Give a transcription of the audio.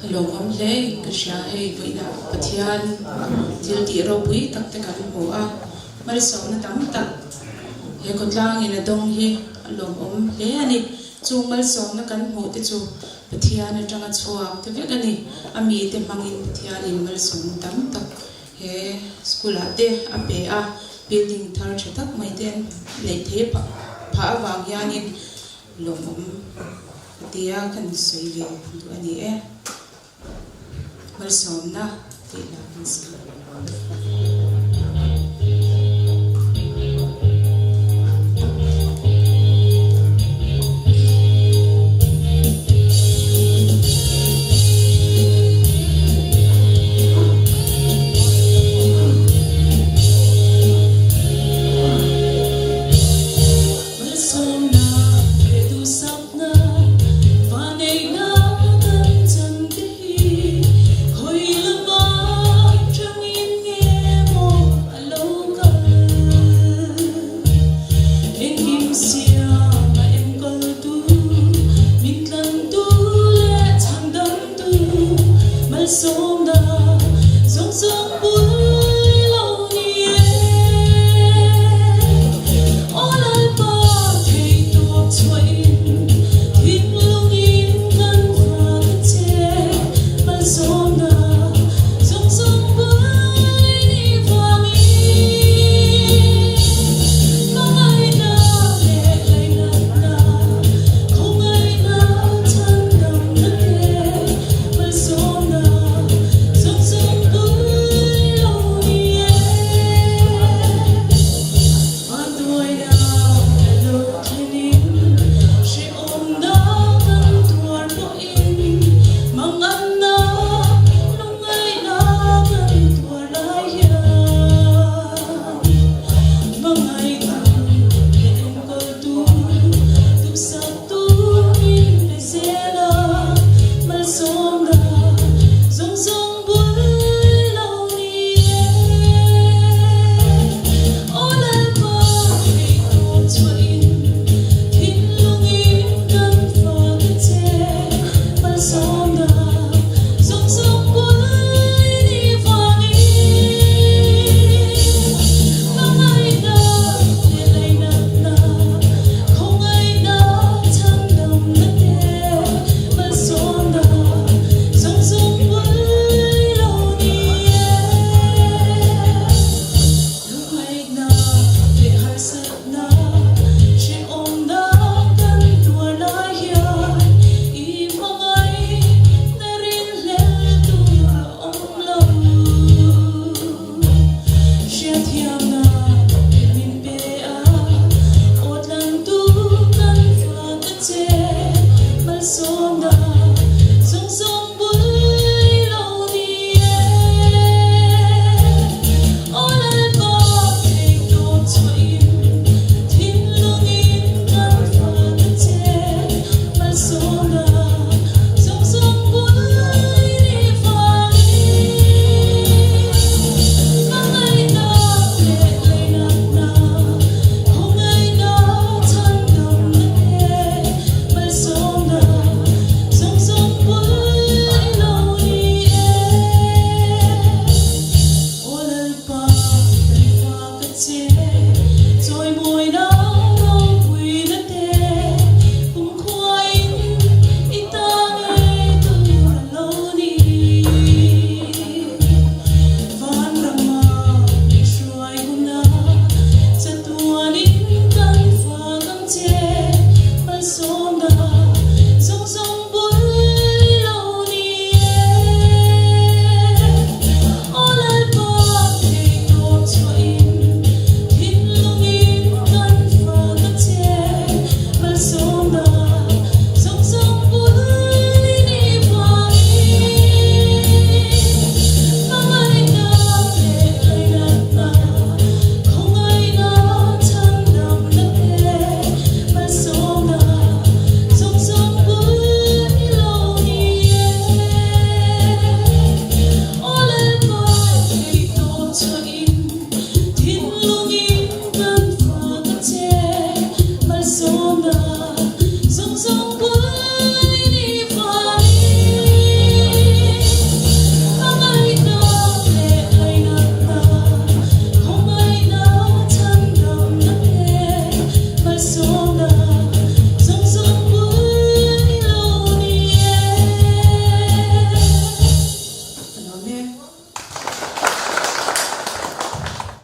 A lawmawm hle in ka hria hei vawiinah Pathian thil tih ropui tak te kan hmu a, malsawmna tam tak he khawtlangin a dawng hi a lawmawm hle a ni. Chung malsawmna kan hmuh te chu Pathian atanga chhuak te vek a ni. A mite hmangin Pathianin malsawmna tam tak he school ah te a pe a, building thar tha tak mai te an neih theih phah avang hianin lawmawm ka ti a, kan sawi ve duh a ni e. Malsawmna tih lah kan sawi.